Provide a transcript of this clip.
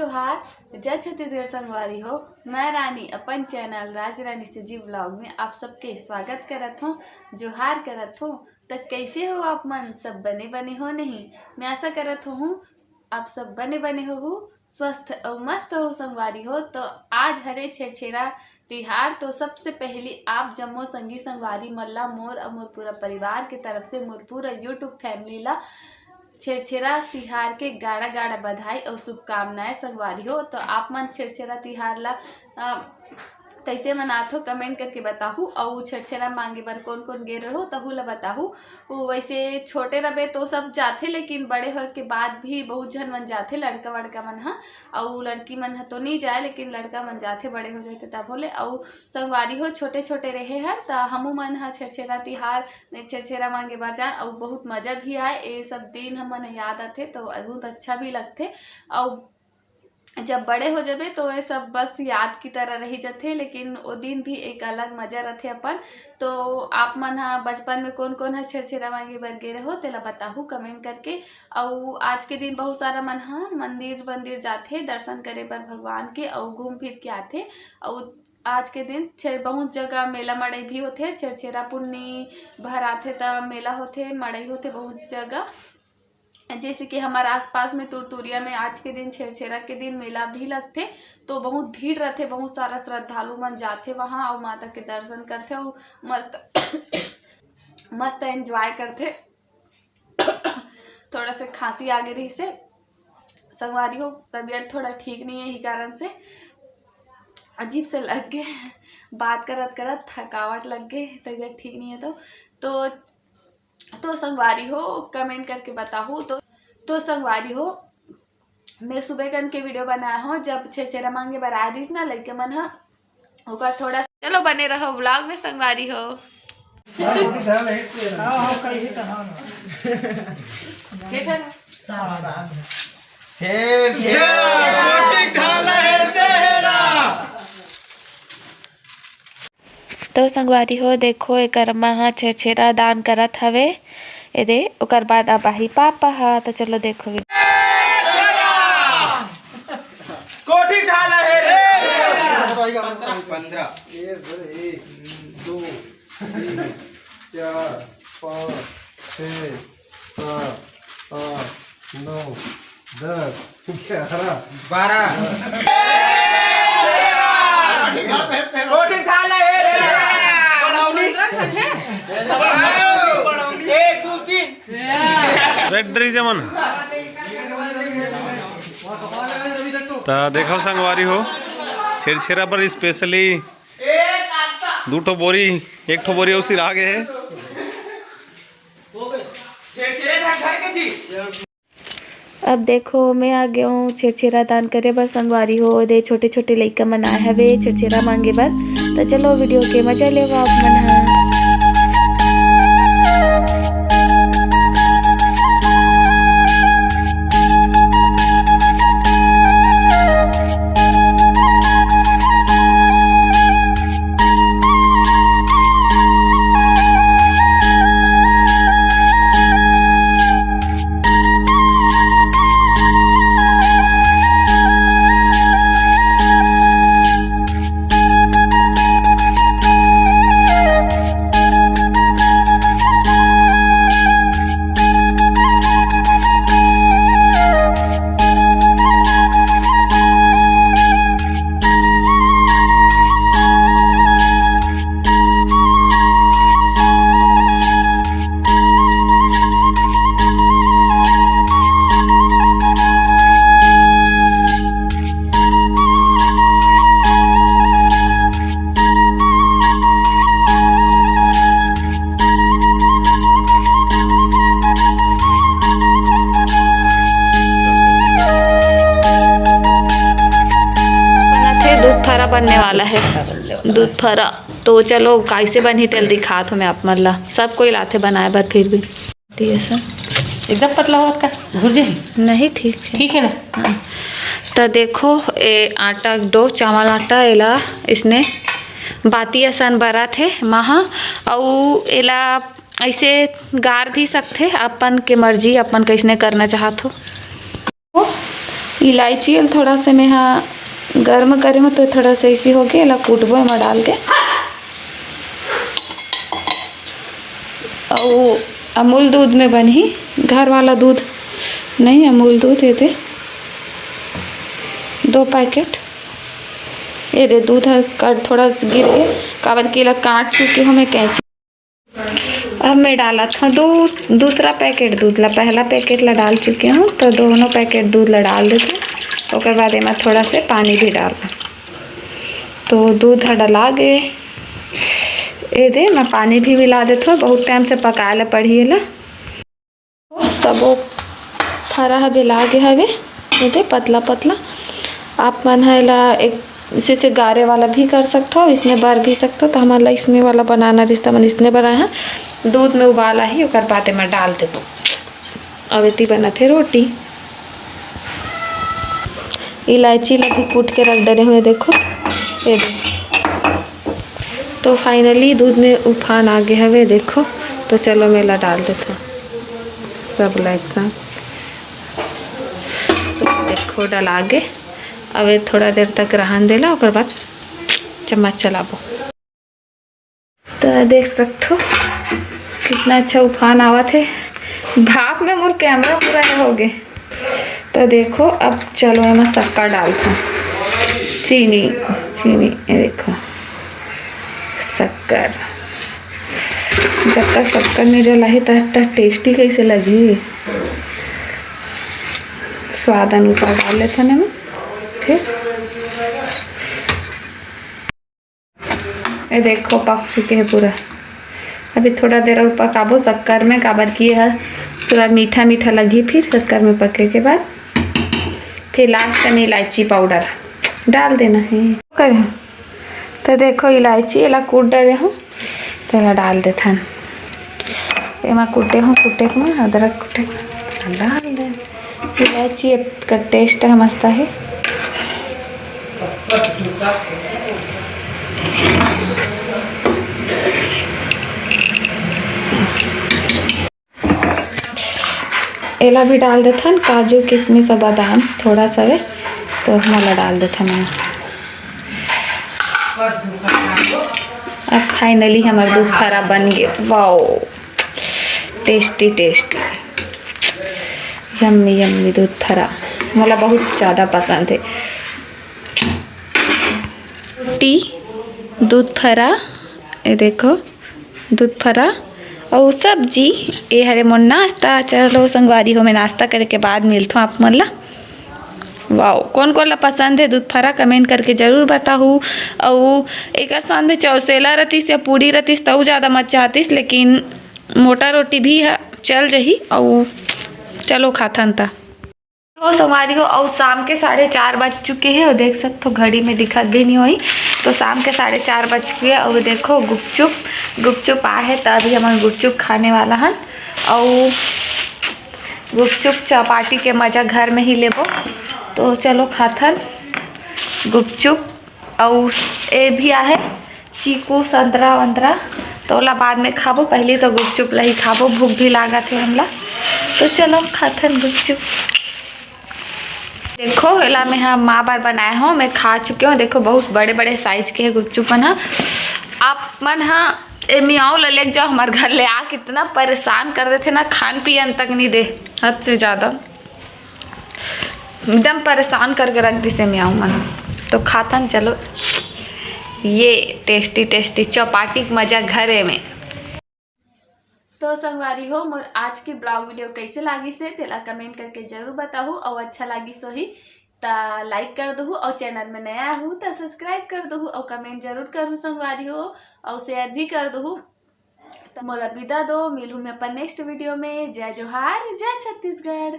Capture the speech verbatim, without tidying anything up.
जोहार, जय छत्तीसगढ़ संगवारी हो। मैं रानी अपन चैनल राज रानी सजी व्लॉग में आप सबके स्वागत करत हूँ, जोहार करत हूँ। त कैसे हो आप मन? सब बने बने हो नहीं? मैं आशा करत हूँ आप सब बने बने हो, स्वस्थ अउ मस्त हो संगवारी हो। तो आज हरे छेरछेरा तिहार, तो सबसे पहली आप जम्मो संगी संगवारी मन ला मोर अउ मोर पूरा परिवार के तरफ से, मोर पूरा YouTube फैमिली ला छेरछेरा तिहार के गाड़ा गाड़ा बधाई अउ शुभकामनाएं संगवारी हो। तो आप मन छेरछेरा तिहार ला, अ, कइसे मनात हो, कमेंट करके बताहू। अउ छेरछेरा मांगे बर कोन कोन गे रहो, तहू ला बताहू। वो वैसे छोटे रबे तो सब जाथे, लेकिन बड़े होए के बाद भी बहुत झन मन जाथे, लड़का वड़का मन ह। अउ लड़की मन ह तो नहीं जाए, लेकिन लड़का मन जाथे, बड़े हो जाथे तब होले। अउ संगवारी हो, छोटे छोटे रहे हर, त हमू मन ह छेरछेरा तिहार में छेरछेरा मांगे बर जान, अउ बहुत मजा भी आए। ये सब दिन हमन याद आथे, तो बहुत अच्छा भी लगथे। अउ जब बड़े हो जबे, तो ये सब बस याद की तरह रही जथे, लेकिन वो दिन भी एक अलग मजा रथे अपन। तो आप मन ह बचपन में कोन कोन ह छेरछेरा मांगे बर गे रहो, तेला बताहू कमेंट करके। अउ आज के दिन बहुत सारा मन ह मंदिर वंदिर जाथे दर्शन करे बर भगवान के, अउ घूम फिर के आथे। अउ आज के दिन छे-, बहुत जगह मेला मड़ई भी होथे, छेरछेरा पुन्नी भराथे त मेला होथे, मड़ई होथे बहुत जगह। जैसे कि हमारे आसपास में तुरतुरिया में आज के दिन छेरछेरा के दिन मेला भी लगथे, तो बहुत भीड़ रहथे, बहुत सारा श्रद्धालु मन जाथे वहाँ अउ माता के दर्शन करथे अउ मस्त मस्त एंजॉय करथे। थोड़ा से खांसी आगे रही से संगवारी हो, तबीयत थोड़ा ठीक नहीं है, यही कारण से अजीब से लग गए, बात करत करत थकावट लग गए, तबीयत ठीक नहीं है तो। तो तो संगवारी हो, कमेंट करके बताहू। तो तो संगवारी हो, मैं सुबह कन के वीडियो बनाया हूँ, जब छेरछेरा मांगे बर आ रहीस ना लइके मन ह, ओकर थोड़ा, चलो बने रहो व्लॉग में संगवारी हो। हाँ, हाँ, कही तो हाँ। छेरछेरा। छेरछेरा, कोठी खाला हेरते हेरा। तो संगवारी हो, देखो, एकर अम्मा ह छेरछेरा दान करत हवे। ए दे, ओकर बाद अब आही पापा ह। तो चलो देखो वीडियो। कोठी खाला हेरे। पंद्रह। एक, दो, तीन, चार, पाँच, छः, सात, आठ, नौ, दस, ग्यारह, बारह। कोठी खाला हेरे। एक, दो, तीन। रेड ड्री जमन। त देखो संगवारी हो, छेरछेरा पर स्पेशली दू ठो बोरी, एक ठो बोरी अउ सिरा गे हे। अब देखो, मैं आ गया हूँ छेरछेरा दान करे बर संगवारी हो। दे छोटे छोटे लइका मन आए हवे छेरछेरा मांगे बर। तो चलो वीडियो के मजा लेवो आप मन ह। बनत हे, दूध फरा बनने वाला है, दूध फरा। तो चलो, कैसे बनही, तेल दिखात हूँ मैं आप मन ला। सब कोई लाथे बनाए बर, फिर भी ये सब एकदम पतला होत का? घुर जाही? नहीं, ठीक है। ठीक है ना? हाँ। त देखो, ए आटा डो, चावल आटा, एला इसने बाती असन बरत हे माँ ह, अउ एला ऐसे गार भी सकथे, अपन के मर्जी, अपन कैसने करना चाहत हो। इलायची ल थोड़ा से मैं हा गर्म करे हूँ, तो थोड़ा से ऐसी हो गए, एला कूटबो एमा डाल के। अउ अमूल दूध में बनही, घर वाला दूध नहीं, अमूल दूध। ये दे दो पैकेट। ये दे दूध ह कट थोड़ा गिर गए, काबर कि एला काट चुके हूँ मैं कैंची। अब मैं डालत हूँ दू, दूसरा पैकेट दूध ला। पहला पैकेट ला डाल चुके हूँ, तो दोनों पैकेट दूध ला डाल देते। ओकर बाद एमा थोड़ा से पानी भी डाल, तो दूध ह डला गे। ये दे मैं पानी भी मिला देत हूँ, बहुत टाइम से पकाए ला पड़ही एला। सबो फरा ह बेला गे हवे, ये दे पतला पतला। आप मन ह एला एक इसे से गारे वाला भी कर सकथो, इसने बर भी सकथो। तो हमन ला इसने वाला बनाना रिहिस, त हमन इसने बनाए हन। दूध में उबाल आही, ओकर बाद एमा डाल देबो। अब एती बनत हे रोटी। इलायची ला भी कूट के रख डरे हवे, देखो, ये दे। तो finally दूध में उफान आ गे हवे, देखो। तो चलो मैं ला डाल देथों सब ला एक साथ। तो देखो डला गे। अब ये थोड़ा देर तक रहन देला, ओकर बाद चम्मच चलाबो। तो देख सकथो कितना अच्छा उफान आवत हे। भाप में मोर कैमरा पूरा हे हो गे। तो देखो, अब चलो एमा शक्कर डालथों। चीनी, चीनी, ये देखो शक्कर। जब तक शक्कर नहीं डलाही, तब तक tasty कैसे लगही? स्वाद अनुसार डाल लेथन एमा। फिर ये देखो, पक चुके हैं पूरा। अभी थोड़ा देर और पकाबो शक्कर में, काबर कि यह थोड़ा मीठा मीठा लगही। फिर शक्कर में पके के बाद फिर last में इलायची powder डाल देना है। करे तो देखो, इलायची एला कूट डरे हूँ, तो एला डाल देथन। एमा कूटे हूँ, कूटे के मैं अदरक कूटे के डाल दे। इलायची का taste है, मस्त है। एला भी डाल देथन, काजू, किशमिश और बादाम थोड़ा सा वे, तो हमन ला डाल देथन एमा। अब finally हमर दूध फरा बन गे। Wow, tasty tasty, yummy yummy दूध फरा, मोला बहुत ज़्यादा पसंद है। रोटी, दूध फरा, ये देखो दूध फरा अउ सब्जी। ये हरे मोर नाश्ता। चलो संगवारी हो, मैं नाश्ता करे के बाद मिलथों आप मन ला। Wow, कोन कोन ला पसंद है दूध फरा, comment करके जरूर बताहू। अउ एकर साथ में चौसेला रतिस या पूड़ी रतिस, तऊ ज़्यादा मजा आतिस, लेकिन मोटा रोटी भी ह-, चल जही। अउ चलो खाथन ता। तो संगवारी हो, अउ शाम के साढ़े चार बज चुके हैं, और देख सकते हो घड़ी में दिखत भी नहीं होई। तो शाम के साढ़े चार बज चुके हैं, और देखो गुपचुप, गुपचुप आ है, तो अभी हमन गुपचुप खाने वाला हन। अउ गुपचुप चौपाटी के मजा घर में ही लेबो। तो चलो खाथन गुपचुप। अउ ए भी आहे चीकू, संतरा वंतरा, तो ओला बाद में खाबो, पहले तो गुपचुप ला ही खाबो, भूख भी लागत है हमला। तो चलो खाथन गुपचुप। देखो, एला मैं हा माँ बर बनाए हूँ, मैं खा चुके हूँ। देखो, बहुत बड़े बड़े size के है गुपचुप मन हा। आप मन हा ए मियाऊ ला लेके जाओ हमारे घर ले आ, कितना परेशान कर देते ना, खान पियन तक नहीं दे, हद से ज़्यादा एकदम परेशान करके रख दिसे मियाऊ मन। तो खाथन चलो ये tasty tasty चौपाटी के मजा घरे में। तो संगवारी हो, मोर आज के vlog video कैसे लागिस हे, तेला comment करके जरूर बताहू, और अच्छा लागिस होही त like कर दहू, और channel में नया आहू त subscribe कर दहू, और comment जरूर करू संगवारी हो, और share भी कर दहू। तो मोला विदा दो, मिलहू मैं अपन next video में। जय जोहार, जय छत्तीसगढ़।